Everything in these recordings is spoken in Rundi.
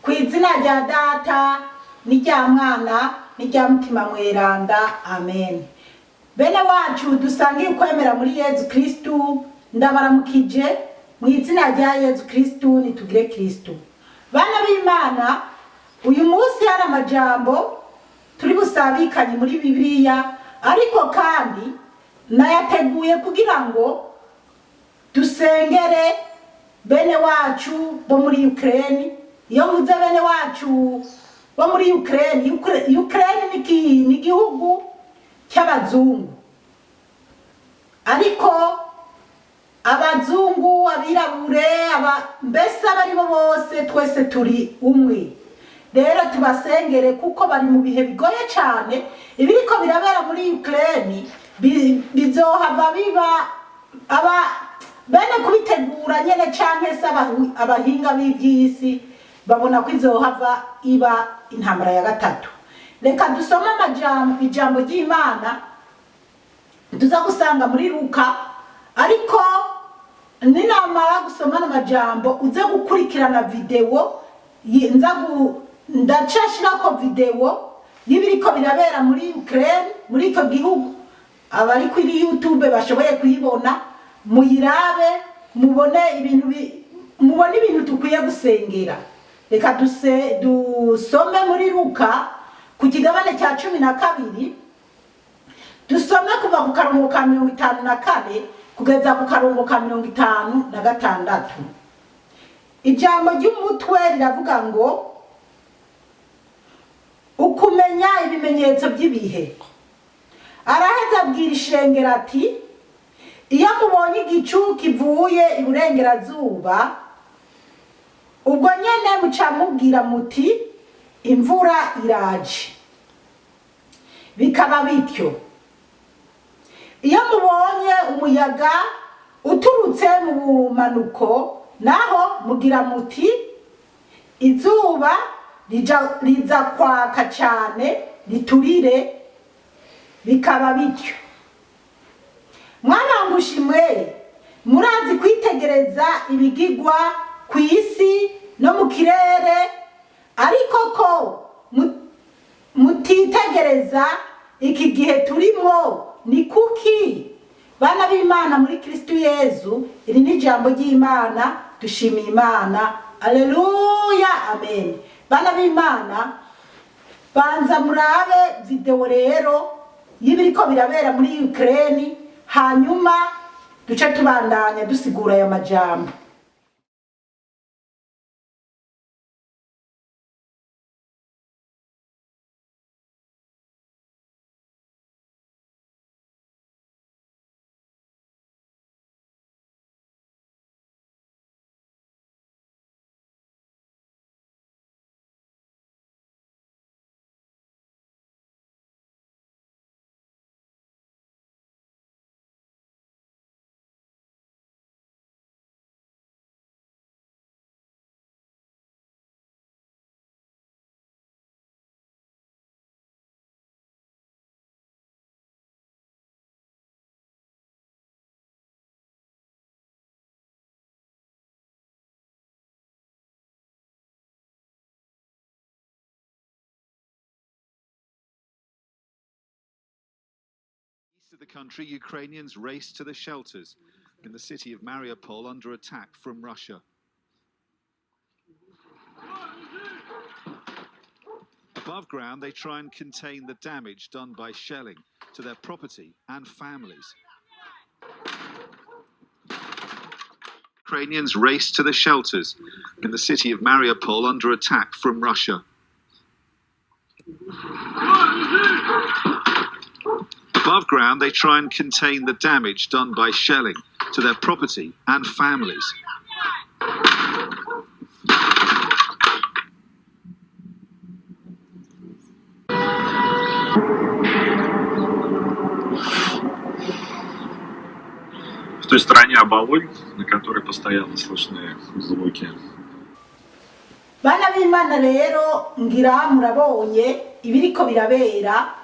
Ku izina rya Data n'irya Mwana n'irya Mutima Mweranda, amen. Bene wacu dusangiye ukwemera muri Yezu Kristu, ndabaramukije mu izina rya Yezu Kristu. Nitugire Kristu. Bana b'Imana, uyu munsi hari amajambo turi busabikanye muri Bibiliya, ariko kandi nayateguye kugira ngo dusengere bene wacu bo muri Ukraine. Iyo mvuze bene wacu bo muri Ukraine, Ukraine ni igihugu cy'abazungu, ariko abazungu, abirabure, aba mbese abaribo bose, twese turi umwe. Rero tubasengere kuko bari mu bihe bigoye cyane. Ibiriko birabera muri Ukraine bizohava biba aba bene kubitegura nyene, canke se abahinga b'ivy'isi babona ko izohava iba intambara ya gatatu. Reka dusome amajambo, ijambo ry'Imana tuza gusanga muri Luka, ariko ninamara gusoma ano majambo uze gukurikirana videwo nza ndacashirako videwo y'ibiriko birabera muri Ukraine, muri icyo gihugu. Abari kuri YouTube bashoboye kuyibona, muyirabe, mubone ibintu mubone ibintu dukwiye gusengera. Reka dusome muri Luka ku kigabane cya 12, dusome kuva ku karongo ka 54 kugeza ku karongo ka 56. Ijambo ry'umutwe riravuga ngo ukumenya ibimenyetso by'ibihe. Araheza abwira ishengero ati: "Iyo mubonye igicu kivuye iburengerazuba, ubwo nyene muca mubwira muti: 'Imvura iraje,' bikaba bityo. Iyo mubonye umuyaga uturutse mu bumanuko naho, mugira muti: 'Izuba riza kwaka cyane riturire,' bikaba bityo. Mwanangusha imwe, murazi kwitegereza ibigigwa ku isi no mu kirere, ariko ko mutitegereza iki gihe turimo, ni kuki?" Bana b'Imana muri Kristu Yezu, iri ni ijambo ry'Imana. Dushimiye Imana, aleluya, amen. Bana b'Imana, banza murabe videwo rero y'ibiriko birabera muri Ukraine, hanyuma duce tubandanya dusigura aya majambo. East of the country, Ukrainians race to the shelters in the city of Mariupol under attack from Russia. Above ground, they try and contain the damage done by shelling to their property and families. Ukrainians race to the shelters in the city of Mariupol under attack from Russia. Above ground, they try and contain the damage done by shelling to their property and families. В той стороне Оболонь, на которой постоянно слышны звуки. Bana b'Imana, rero ngira murabonye ibiriko birabera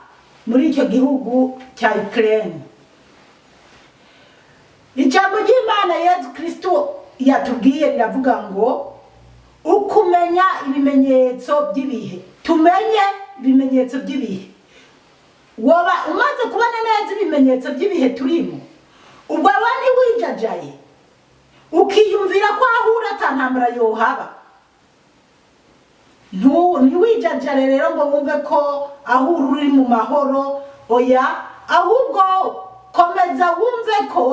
muri icyo gihugu cya Ukraine. Ijambo ry'Imana Yezu Kristo yatubwiye riravuga ngo Ukumenya ibimenyetso by'ibihe, tumenye ibimenyetso by'ibihe. Woba umaze kubona neza ibimenyetso by'ibihe turimo, ubwo aba ntiwijajaye ukiyumvira ko ahura ata ntambara yohaba. Ntiwijajare rero ngo wumve ko aho uri mu mahoro. Oya, ahubwo komeza wumve ko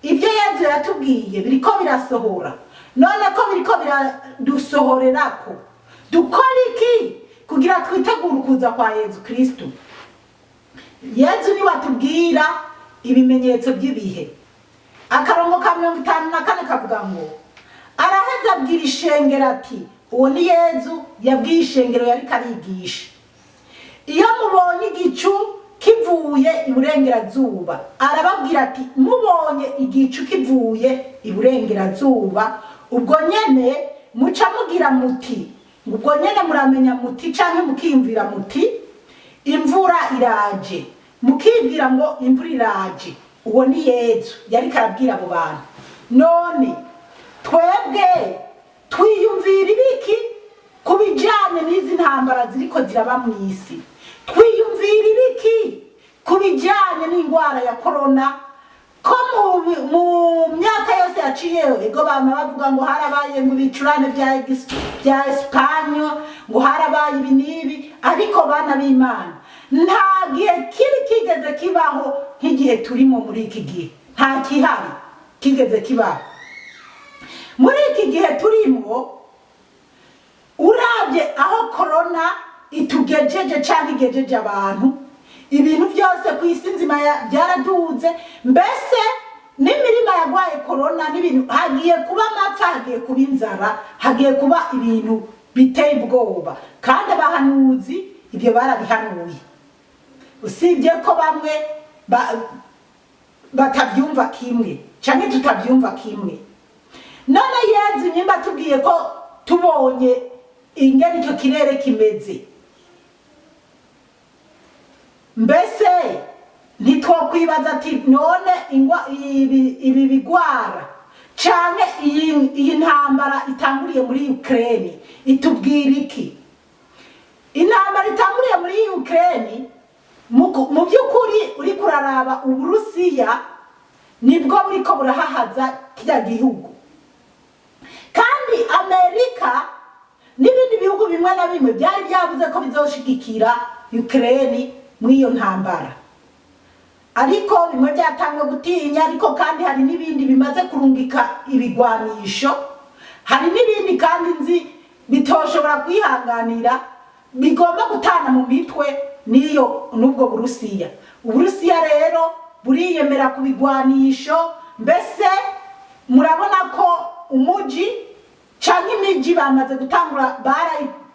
ibyo Yezu yatubwiye biriko birasohora. None ko biriko biradusohorerako, dukora iki kugira twitegure ukuza kwa Yezu Kristu? Yezu niwe atubwira ibimenyetso by'ibihe. Akarongo ka 54 kavuga ngo: "Araheza abwira ishengero ati", uwo ni Yezu yabwiye ishengero yariko arigisha, "iyo mubonye igicu kivuye iburengerazuba", arababwira ati: "Mubonye igicu kivuye iburengerazuba, ubwo nyene muca mugira muti, ubwo nyene muramenya muti canke mukiyumvira muti imvura iraje, mukibwira ngo imvura iraje." Uwo ni Yezu yariko arabwira abo bantu. None twebwe twiyumvira ibiki ku bijanye n'izi ntambara ziriko ziraba mw'isi? Twiyumvira ibiki ku bijanye n'indwara ya korona? Ko mu myaka yose yaciyeho, ego, bama bavuga ngo harabaye ngo ibicurane bya Esipanye, ngo harabaye ibi n'ibi, ariko bana b'Imana, nta gihe kiri kigeze kibaho nk'igihe turimo muri iki gihe. Nta kihari kigeze kibaho muri iki gihe turimo. Urabye aho korona itugejeje cyangwa igejeje abantu, ibintu byose ku isi nzima byaraduze, mbese n'imirima yarwaye korona n'ibintu, hagiye kuba amapfa, hagiye kuba inzara, hagiye kuba ibintu biteye ubwoba. Kandi abahanuzi ibyo barabihanuye, usibye ko bamwe batabyumva kimwe canke tutabyumva kimwe. None Yezu nyimba tubwiye ko tubonye ingene icyo kirere kimeze, mbese ntitwokwibaza ati: "None ingwa ibi bigwara canke iyi ntambara itanguriye muri Ukraine itubwira iki?" Intambara itanguriye muri Ukraine, mu by'ukuri uriko uraraba, Uburusiya nibwo buriko burahahaza kirya gihugu, kandi Amerika n'ibindi bihugu bimwe na bimwe byari byavuze ko bizoshigikira Ukraine muri iyo ntambara, ariko bimwe byatangwe gutinya. Ariko kandi hari n'ibindi bimaze kurungika ibigwanisho, hari n'ibindi kandi nzi bitoshobora kwihanganira, bigomba gutana mu mitwe n'iyo n'ubwo Burusiya. Uburusiya rero buriyemera ku bigwanisho. Mbese murabona ko umuji canke imiji bamaze gutangura,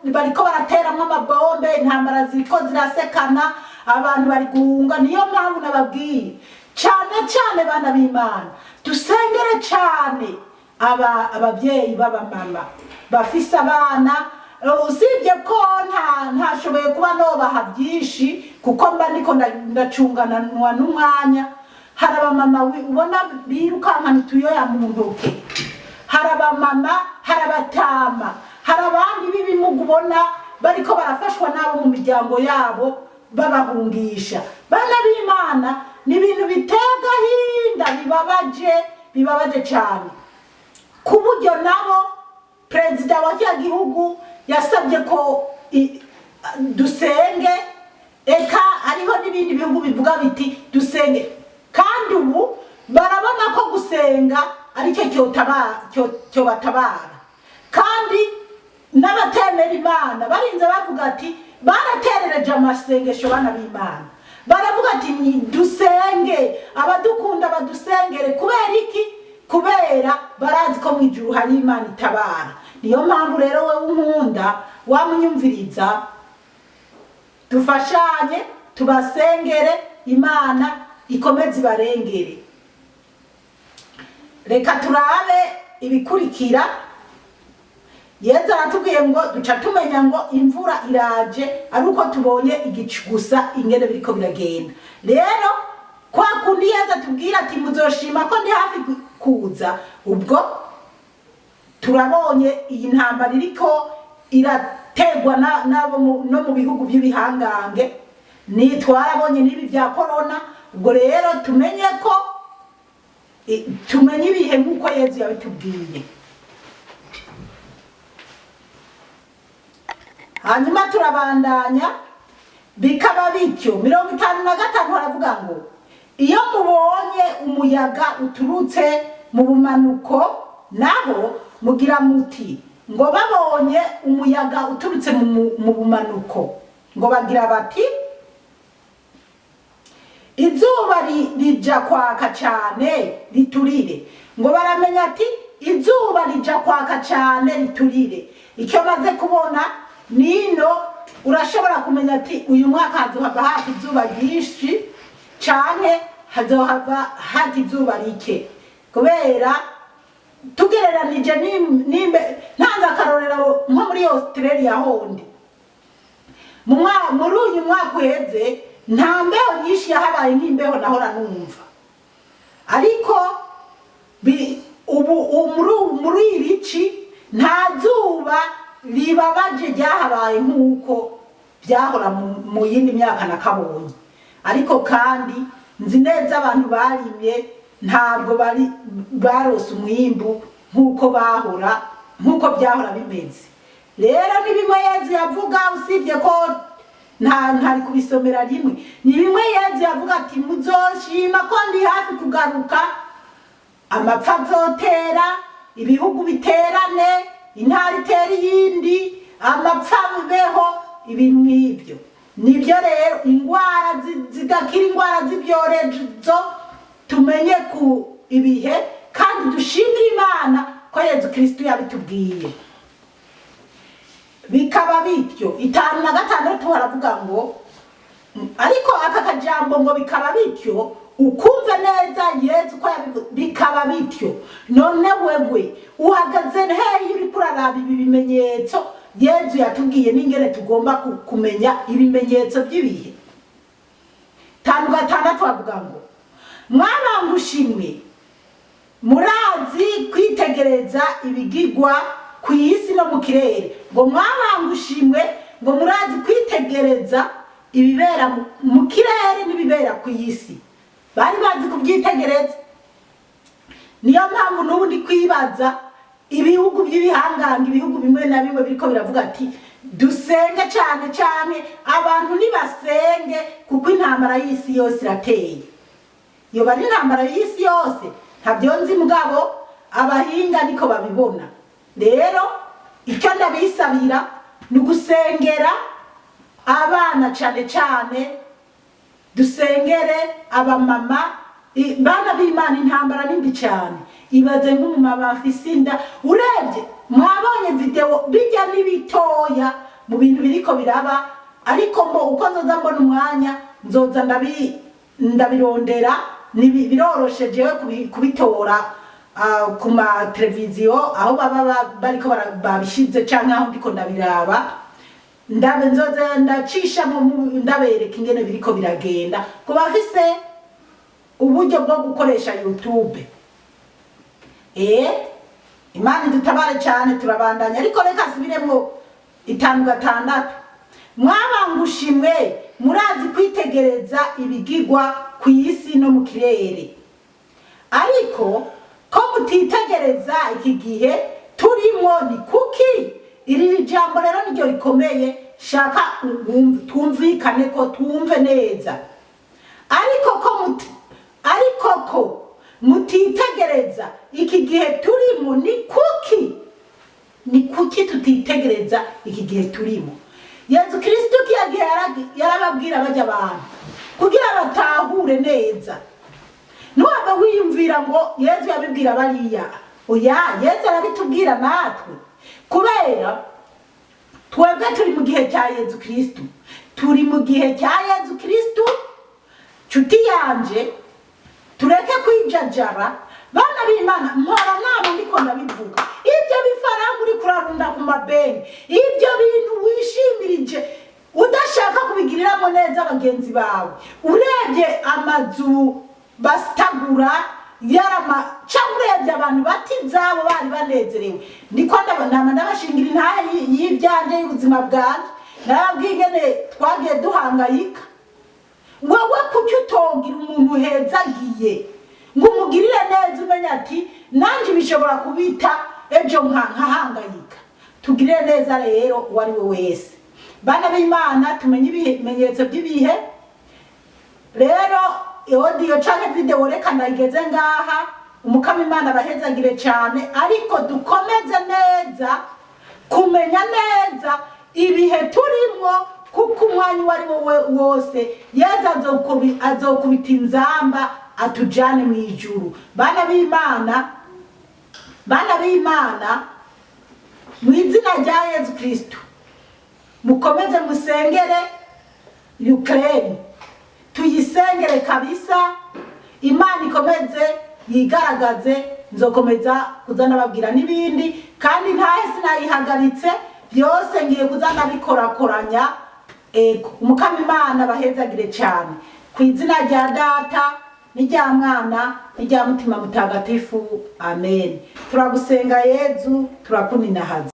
bariko barateramwo amabombe, intambara ziriko zirasekana, abantu bari guhunga. Niyo mpamvu nababwiye cane cane, bana b'Imana, dusengere cane abavyeyi b'abamama bafise abana. Usibye ko ntashoboye kuba nobaha byinshi, kuko mba ndiko ndacungananwa n'umwanya. Hari abamama ubona birukankana utuyoya mu ntoke, hari abamama, hari abatama, hari abandi b'ibimuga ubona bariko barafashwa n'abo mu miryango yabo babahungisha. Bana b'Imana, ni ibintu biteye agahinda, bibabaje, bibabaje cyane, ku buryo nabo perezida wa kiriya gihugu yasabye ko dusenge. Eka hariho n'ibindi bihugu bivuga biti dusenge, kandi ubu barabona ko gusenga aricyo cyobatabara. Kandi n'abatemera Imana barinze bavuga ati baraterereje amasengesho. Bana b'Imana, baravuga ati: "Ni dusenge, abadukunda badusengere." Kubera iki? Kubera barazi ko mu ijuru hari Imana itabara. Niyo mpamvu rero wowe unkunda, wamunyumviriza, dufashanye, tubasengere, Imana ikomeze ibarengere. Reka turabe ibikurikira. Yezu aratubwiye ngo duca tumenya ngo imvura iraje ari uko tubonye igicu gusa, ingene biriko biragenda. Rero kwa kundi Yezu atubwira ati: "Muzoshima ko ndi hafi kuza", ubwo Turabonye iyi ntambara iriko irategwa n'abo no mu bihugu by'ibihangange, ni twarabonye n'ibi bya korona. Ubwo rero tumenye ko tumenye ibihe nk'uko Yezu yabitubwiye. Hanyuma turabandanya, bikaba bityo. 55 haravuga ngo iyo mubonye umuyaga uturutse mu bumanuko, naho mugira muti ngo babonye umuyaga uturutse mu bumanuko, ngo bagira bati izuba rija kwaka cyane riturire. Ngo baramenya ati izuba rija kwaka cyane riturire. Icyo maze kubona nino, urashobora kumenya ati uyu mwaka hazohava haka izuba ryinshi canke hazohava haka izuba rike, kubera tugereranije nimbe ntanze akarorero nko muri Australia hondi muri uyu mwaka uheze nta mbeho nyinshi yahabaye nk'imbeho nahora numva, ariko ubu muri iri ci nta zuba ribabaje ryahabaye nk'uko byahora mu yindi myaka nakabonye. Ariko kandi nzi neza abantu barimye ntabwo bari barose umwimbu nk'uko bahora, nk'uko byahora bimeze. Rero ni bimwe Yezu yavuga, usibye ko ntari kubisomera rimwe, ni bimwe Yezu yavuga ati muzoshima ko ndi hafi kugaruka, amapfa azotera, ibihugu biterane, intara itera iyindi, amapfa abeho, ibintu nk'ibyo. Nibyo rero ingwara zidakira, ingwara z'ibyorezo, tumenye ku ibihe kandi dushimire Imana ko Yezu Kristo yabitubwiye. Bikaba bityo. 56 haravuga ngo, ariko aka kajambo ngo bikaba bityo, ukumve neza Yezu ko yabivuze, bikaba bityo. None wewe uhagaze hehe uriko uraraba ibi bimenyetso Yezu yatubwiye n'ingene tugomba kumenya ibimenyetso by'ibihe? 56 bavuga ngo mwabangushimwe murazi kwitegereza ibigigwa ku isi no mu kirere. Ngo mwabangushimwe ngo murazi kwitegereza ibibera mu kirere n'ibibera ku isi. Bari bazi kubyitegereza. Niyo mpamvu n'ubu ndi kwibaza ibihugu by'ibihangange, ibihugu bimwe na bimwe biriko biravuga ati dusenge cyane cyane, abantu nibasenge kuko intambara y'isi yose irateye. Yoba ari intambara y'isi yose ntabyo nzi, mugabo abahinga niko babibona. Rero icyo ndabisabira ni ugusengera abana cyane cyane, dusengere abamama, bana b'Imana. Intambara ni mbi cyane. Ibaze nk'umumama afise inda, urebye mwabonye video bijya n'ibitoya mu bintu biriko biraba, ariko mbo uko nzoza mbona umwanya nzoza ndabirondera. Biroroshe jewe kubitora ku ma televiziyo aho baba bariko babishize canke aho ndiko ndabiraba, ndabe nzoza ndacisha ndabereka ingene biriko biragenda ku bafise uburyo bwo gukoresha YouTube. Imana idutabare cyane. Turabandanya, ariko reka asubiremo 56. Mwabangushimwe murazi kwitegereza ibigigwa ku isi no mu kirere, ariko ko mutitegereza iki gihe turimo ni kuki? Iri jambo rero niryo rikomeye, shaka twumvikane ko twumve neza. Ariko ko mutitegereza iki gihe turimo ni kuki? Ni kuki tutitegereza iki gihe turimo? Yezu Kristo kiya gihe yarababwira bajya abantu kugira batahure neza. Ntiwava wiyumvira ngo Yezu yabibwira bariya, oya, Yezu arabitubwira natwe, kubera twebwe turi mu gihe cya Yezu Kristo. Turi mu gihe cya Yezu Kristo. Nshuti yanje, tureke kwijajara. Bana b'Imana, mpora nama ndiko ndabivuga, ibyo bifaranga uri kurarunda ku mabenki, ibyo bintu wishimirije udashaka kubigiriramo neza bagenzi bawe, urebye amazu basitagura. Yarama cyangwa urebye abantu bati izabo bari banezerewe. Niko nama ndabashingira intahe y'ibyanje, y'ubuzima bwanje. Narababwiye ingene twagiye duhangayika. Wowe kuki utongira umuntu uhezagiye ngo umugirire neza, umenya ati nanjye bishobora kubita ejo nkahangayika? Tugirire neza rero uwo ari we wese. Bana b'Imana, tumenye ibimenyetso by'ibihe. Rero audio canke video reka ndayigeze ngaha. Umukama Imana abahezagire cyane, ariko dukomeze neza kumenya neza ibihe turimwo, kuko umwanya uwo ari wo wose Yezu azokubita inzamba atujane mu ijuru. Bana b'Imana, bana b'Imana, mu izina rya Yezu Kristu, mukomeze musengere Ukraine, tuyisengere kabisa, Imana ikomeze yigaragaze. Nzokomeza kuza nababwira n'ibindi, kandi ntahe sinayihagaritse, byose ngiye kuza nabikorakoranya. Ego, Umukama Imana bahezagire cyane, ku izina rya Data n'irya Mwana n'irya Mutima Mutagatifu, amen. Turagusenga Yezu, turakuninahaza.